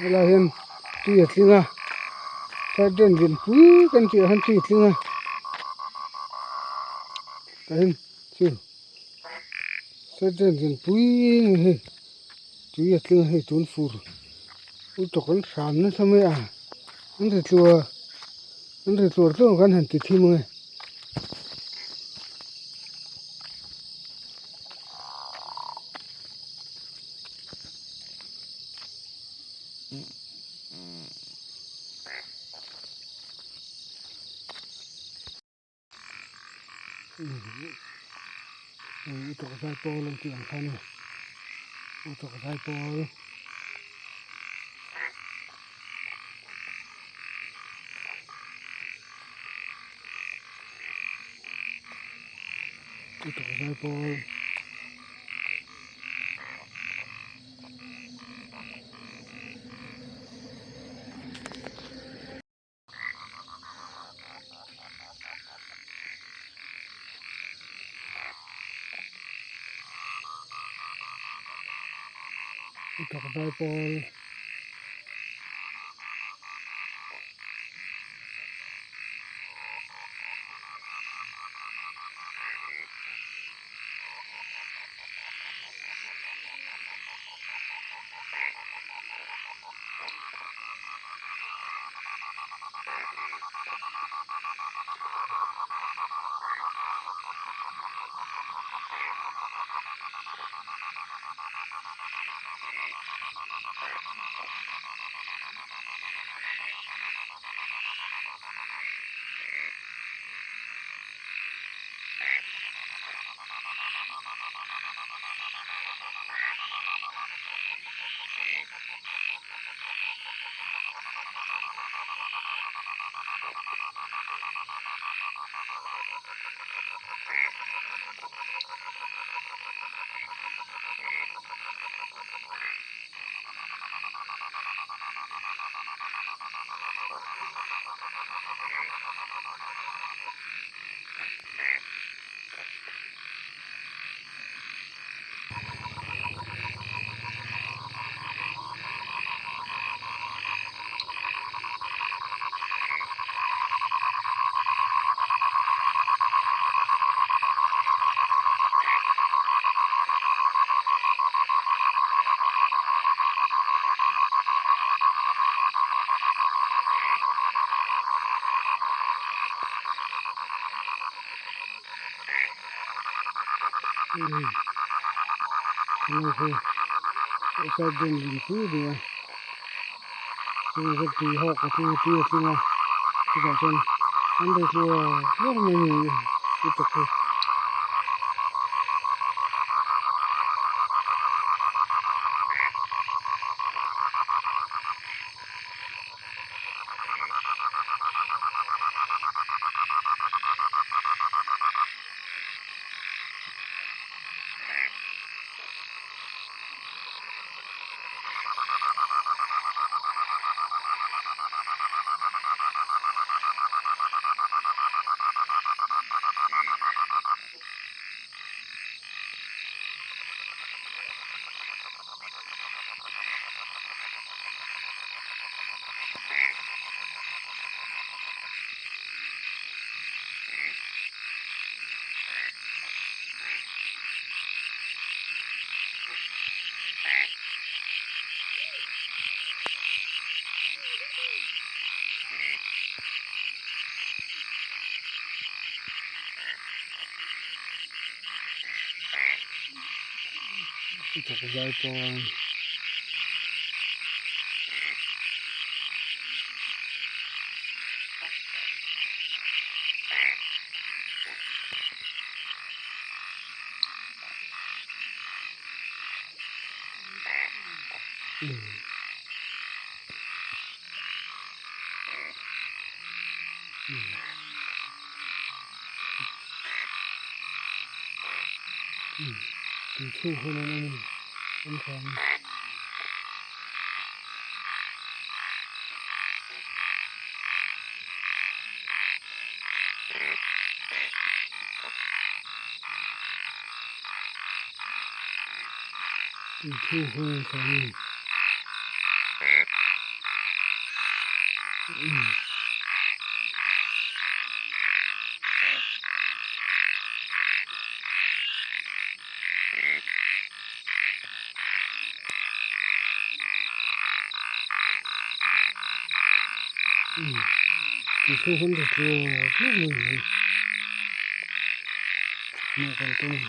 Helai hian tui a tling a side drain lian pui kan tih ah hian tui a tling a tah hian chu side drain lian pui a ni hei tui a tling a hei tun fur tawk an hram nasa mai a an ri tluar an ri tluar tluar ang khan han ti thim ang e. Utawk zai pawl an tih ang kha a ni utawk zai pawl. Utawk zai pawl. Utawk zai pawl. Side drain ding pui a ni a chuvang chuan tui hawk a tling a tui a tling a chutah chuan an rei tluar tluar mai a ni lutuk hi. Thawk zai pawn. Tui chhung hun an awm an hram. Tui chhung hun an hram. Tih hun ri tluak tluak mai hi hmuh kan tum a ni.